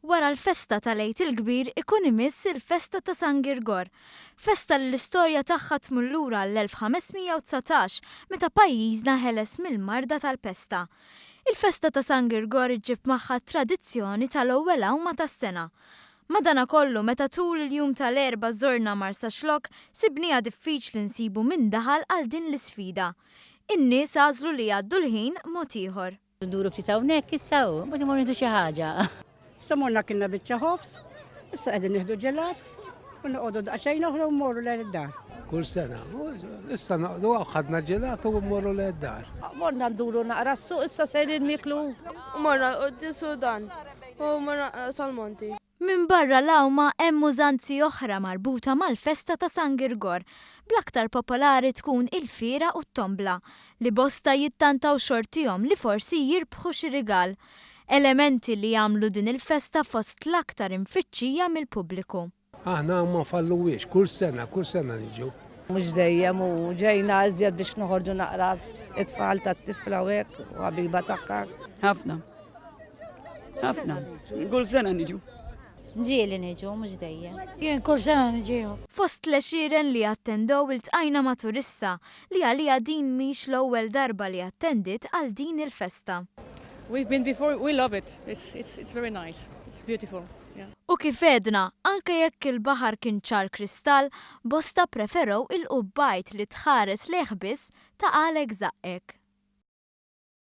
Wara l-festa tal-Għid il-Kbir ikun imiss il-festa ta' San Girgor. Festa li l-istorja tagħha tmur lura għall-1519 meta pajjiżna ħeles mill-marda tal-pesta. Il-festa ta' San Girgor iġġib magħha t-tradizzjoni tal-ewwel għawma tas-sena. Madanakollu meta tul il-jum tal-Erbgħa żorna Marsaxlokk sibnieha diffiċli nsibu min daħal għal din l-isfida. In-nies għażlu li jgħaddu l-ħin mod ieħor. Nduru ftit hawnhekk issa u mbagħad imorru nieħdu xi ħaġa. Issa morna kilna biċċa ħobż, issa qegħdin nieħdu ġelat u noqogħdu daqsxejn oħra u mmorru lejn id-dar. Kull sena. Issa noqogħdu hawn ħadna ġelat u mmorru lejn id-dar. Morna nduru naqra s-suq issa sejrin nieklu. U morna l-quddies u dan u morna sal-monti. Minbarra l-għawma hemm użanzi oħra marbuta mal-festa ta' San Girgor, bl-aktar popolari tkun il-fiera u t-tombla, li bosta jittantaw xortihom li forsi jirbħu xi rigal. Elementi li jagħmlu din il-festa fost l-aktar imfittxija mill-pubbliku. Aħna ma nfalluhiex, kull sena, kull sena niġu. Mhux dejjem u ġejna iżjed biex noħorġu naqra t-tfal tat-tifla u hekk u ħabiba tagħha. Ħafna. Ħafna. Kull sena niġu. Ġieli niġu, mhux dejjem. Jien kull sena niġi. Fost l-għexieren li attendew iltqajna ma' turista li għaliha din mhix l-ewwel darba li attendiet għal din il-festa. We've been before, we love it, it's, it's, it's very nice, it's beautiful, yeah. U kif għedna, anke jekk il-baħar kien ċar kristall, bosta ppreferew il-qubbajt li tħares lejh biss taqgħalek żaqqek.